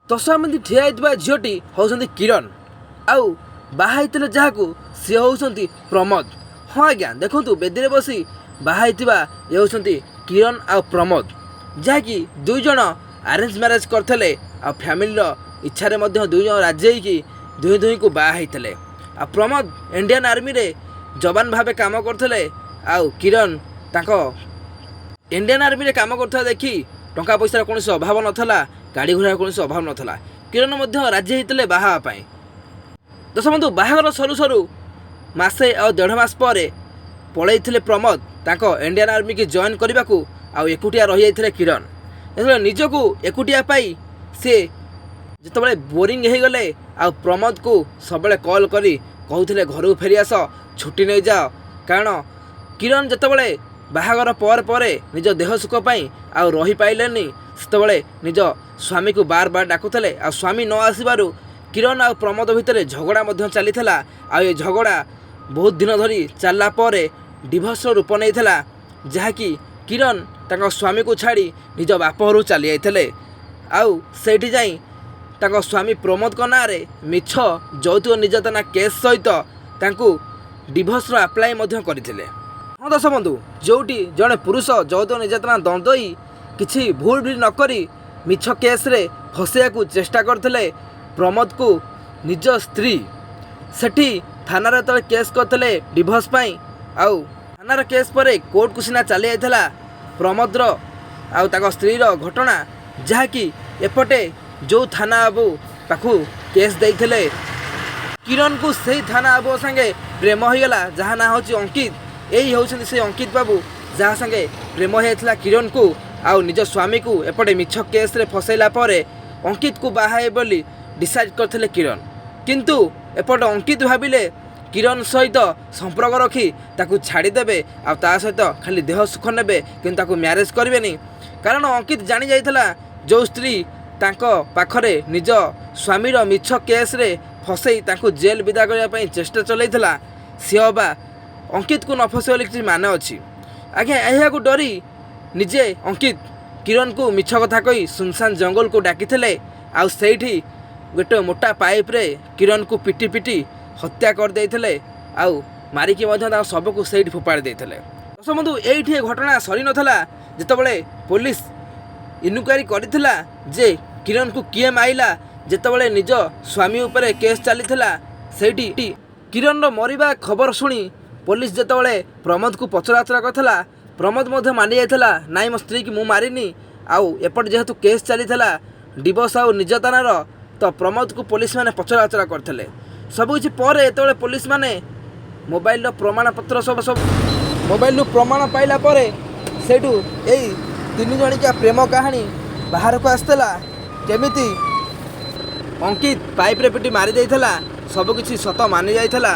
ତସା ଠିଆ ହେଇଥିବା ଝିଅଟି ହେଉଛନ୍ତି କିରଣ, ଆଉ ବାହା ହେଇଥିଲେ ଯାହାକୁ ସିଏ ହେଉଛନ୍ତି ପ୍ରମୋଦ। ହଁ ଆଜ୍ଞା, ଦେଖନ୍ତୁ, ବେଦିରେ ବସି ବାହା ହେଇଥିବା ଇଏ ହେଉଛନ୍ତି କିରଣ ଆଉ ପ୍ରମୋଦ, ଯାହାକି ଦୁଇ ଜଣ ଆରେଞ୍ଜ ମ୍ୟାରେଜ୍ କରିଥିଲେ ଆଉ ଫ୍ୟାମିଲିର ଇଚ୍ଛାରେ ମଧ୍ୟ ଦୁଇ ଜଣ ରାଜି ହେଇକି ଦୁହେଁ ଦୁହିଁଙ୍କୁ ବାହା ହେଇଥିଲେ। ଆଉ ପ୍ରମୋଦ ଇଣ୍ଡିଆନ୍ ଆର୍ମିରେ ଯବାନ ଭାବେ କାମ କରୁଥିଲେ, ଆଉ କିରଣ ତାଙ୍କ ଇଣ୍ଡିଆନ୍ ଆର୍ମିରେ କାମ କରୁଥିବା ଦେଖି ଟଙ୍କା ପଇସାର କୌଣସି ଅଭାବ ନଥିଲା, ଗାଡ଼ି ଘୋଡ଼ାର କୌଣସି ଅଭାବ ନଥିଲା। କିରଣ ମଧ୍ୟ ରାଜି ହେଇଥିଲେ ବାହା ହେବା ପାଇଁ। ଦର୍ଶକ ବନ୍ଧୁ, ବାହାଘର ସରୁ ସରୁ ମାସେ ଆଉ ଦେଢ଼ ମାସ ପରେ ପଳେଇଥିଲେ ପ୍ରମୋଦ ତାଙ୍କ ଇଣ୍ଡିଆନ୍ ଆର୍ମିକି ଜଏନ୍ କରିବାକୁ, ଆଉ ଏକୁଟିଆ ରହିଯାଇଥିଲେ କିରଣ। ଯେତେବେଳେ ନିଜକୁ ଏକୁଟିଆ ପାଇ ସିଏ ଯେତେବେଳେ ବୋରିଂ ହେଇଗଲେ, ଆଉ ପ୍ରମୋଦକୁ ସବୁବେଳେ କଲ୍ କରି କହୁଥିଲେ, ଘରକୁ ଫେରିଆସ, ଛୁଟି ନେଇଯାଅ। କାରଣ କିରଣ ଯେତେବେଳେ ବାହାଘର ପରେ ପରେ ନିଜ ଦେହ ସୁଖ ପାଇଁ ଆଉ ରହିପାରିଲେନି, ସେତେବେଳେ ନିଜ ସ୍ୱାମୀକୁ ବାର ବାର ଡାକୁଥିଲେ। ଆଉ ସ୍ୱାମୀ ନ ଆସିବାରୁ କିରଣ ଆଉ ପ୍ରମୋଦ ଭିତରେ ଝଗଡ଼ା ମଧ୍ୟ ଚାଲିଥିଲା। ଆଉ ଏ ଝଗଡ଼ା ବହୁତ ଦିନ ଧରି ଚାଲିଲା ପରେ ଡିଭୋର୍ସର ରୂପ ନେଇଥିଲା, ଯାହାକି କିରଣ ତାଙ୍କ ସ୍ୱାମୀକୁ ଛାଡ଼ି ନିଜ ବାପ ଘରକୁ ଚାଲି ଯାଇଥିଲେ। ଆଉ ସେଇଠି ଯାଇ ତାଙ୍କ ସ୍ୱାମୀ ପ୍ରମୋଦଙ୍କ ନାଁରେ ମିଛ ଯୌତୁକ ନିର୍ଯାତନା କେସ୍ ସହିତ ତାଙ୍କୁ ଡିଭୋର୍ସର ଆପ୍ଲାଏ ମଧ୍ୟ କରିଥିଲେ। ହଁ ଦର୍ଶକ ବନ୍ଧୁ, ଯେଉଁଠି ଜଣେ ପୁରୁଷ ଯୌତୁକ ନିର୍ଯାତନା ଦଣ୍ଡେଇ କିଛି ଭୁଲ ବି ନ କରି ମିଛ କେସ୍ରେ ଫସେଇବାକୁ ଚେଷ୍ଟା କରିଥିଲେ ପ୍ରମୋଦକୁ ନିଜ ସ୍ତ୍ରୀ, ସେଠି ଥାନାରେ ଯେତେବେଳେ କେସ୍ କରିଥିଲେ ଡିଭୋର୍ସ ପାଇଁ, ଆଉ ଥାନାର କେସ୍ ପରେ କୋର୍ଟକୁ ସିନା ଚାଲି ଯାଇଥିଲା ପ୍ରମୋଦର ଆଉ ତାଙ୍କ ସ୍ତ୍ରୀର ଘଟଣା, ଯାହାକି ଏପଟେ ଯେଉଁ ଥାନା ବାବୁ ପାଖକୁ କେସ୍ ଦେଇଥିଲେ କିରଣକୁ, ସେଇ ଥାନା ବାବୁଙ୍କ ସାଙ୍ଗେ ପ୍ରେମ ହୋଇଗଲା, ଯାହା ନାଁ ହେଉଛି ଅଙ୍କିତ। ଏଇ ହେଉଛନ୍ତି ସେଇ ଅଙ୍କିତ ବାବୁ, ଯାହା ସାଙ୍ଗେ ପ୍ରେମ ହୋଇଯାଇଥିଲା କିରଣକୁ। ଆଉ ନିଜ ସ୍ୱାମୀକୁ ଏପଟେ ମିଛ କେସ୍ରେ ଫସେଇଲା ପରେ ଅଙ୍କିତକୁ ବାହା ହେବେ ବୋଲି ଡିସାଇଡ଼୍ କରିଥିଲେ କିରଣ। କିନ୍ତୁ ଏପଟେ ଅଙ୍କିତ ଭାବିଲେ କିରଣ ସହିତ ସମ୍ପର୍କ ରଖି ତାକୁ ଛାଡ଼ିଦେବେ, ଆଉ ତା ସହିତ ଖାଲି ଦେହ ସୁଖ ନେବେ, କିନ୍ତୁ ତାକୁ ମ୍ୟାରେଜ୍ କରିବେନି। କାରଣ ଅଙ୍କିତ ଜାଣି ଯାଇଥିଲା, ଯେଉଁ ସ୍ତ୍ରୀ ତାଙ୍କ ପାଖରେ ନିଜ ସ୍ୱାମୀର ମିଛ କେସ୍ରେ ଫସେଇ ତାଙ୍କୁ ଜେଲ୍ ବିଦା କରିବା ପାଇଁ ଚେଷ୍ଟା ଚଲେଇଥିଲା, ସିଏ ଅବା ଅଙ୍କିତକୁ ନ ଫସେଇବ ବୋଲି କିଛି ମାନେ ଅଛି ଆଜ୍ଞା? ଏହାକୁ ଡରି ନିଜେ ଅଙ୍କିତ କିରଣକୁ ମିଛ କଥା କହି ସୁନସାନ ଜଙ୍ଗଲକୁ ଡାକିଥିଲେ, ଆଉ ସେଇଠି ଗୋଟେ ମୋଟା ପାଇପ୍ରେ କିରଣକୁ ପିଟି ପିଟି ହତ୍ୟା କରିଦେଇଥିଲେ, ଆଉ ମାରିକି ମଧ୍ୟ ତାଙ୍କ ଶବକୁ ସେଇଠି ଫୋପାଡ଼ି ଦେଇଥିଲେ। ଦର୍ଶକ ବନ୍ଧୁ, ଏଇଠି ଏ ଘଟଣା ସରିନଥିଲା। ଯେତେବେଳେ ପୋଲିସ ଇନକ୍ୱାରି କରିଥିଲା ଯେ କିରଣକୁ କିଏ ମାଇଲା, ଯେତେବେଳେ ନିଜ ସ୍ୱାମୀ ଉପରେ କେସ୍ ଚାଲିଥିଲା, ସେଇଠି କିରଣର ମରିବା ଖବର ଶୁଣି ପୋଲିସ ଯେତେବେଳେ ପ୍ରମୋଦକୁ ପଚରାଉଚରା କରିଥିଲା, ପ୍ରମୋଦ ମଧ୍ୟ ମାନି ଯାଇଥିଲା, ନାଇଁ, ମୋ ସ୍ତ୍ରୀକି ମୁଁ ମାରିନି। ଆଉ ଏପଟେ ଯେହେତୁ କେସ୍ ଚାଲିଥିଲା ଡିଭୋର୍ସ ଆଉ ନିର୍ଯାତନାର, ତ ପ୍ରମୋଦକୁ ପୋଲିସ ମାନେ ପଚରାଉଚରା କରିଥିଲେ। ସବୁକିଛି ପରେ ଯେତେବେଳେ ପୋଲିସ ମାନେ ମୋବାଇଲର ପ୍ରମାଣପତ୍ର ସବୁ ମୋବାଇଲରୁ ପ୍ରମାଣ ପାଇଲା ପରେ ସେଇଠୁ ଏଇ ତିନି ଜଣିକିଆ ପ୍ରେମ କାହାଣୀ ବାହାରକୁ ଆସିଥିଲା, କେମିତି ଅଙ୍କିତ ପାଇପ୍ରେ ପିଟି ମାରି ଦେଇଥିଲା, ସବୁକିଛି ସତ ମାନି ଯାଇଥିଲା।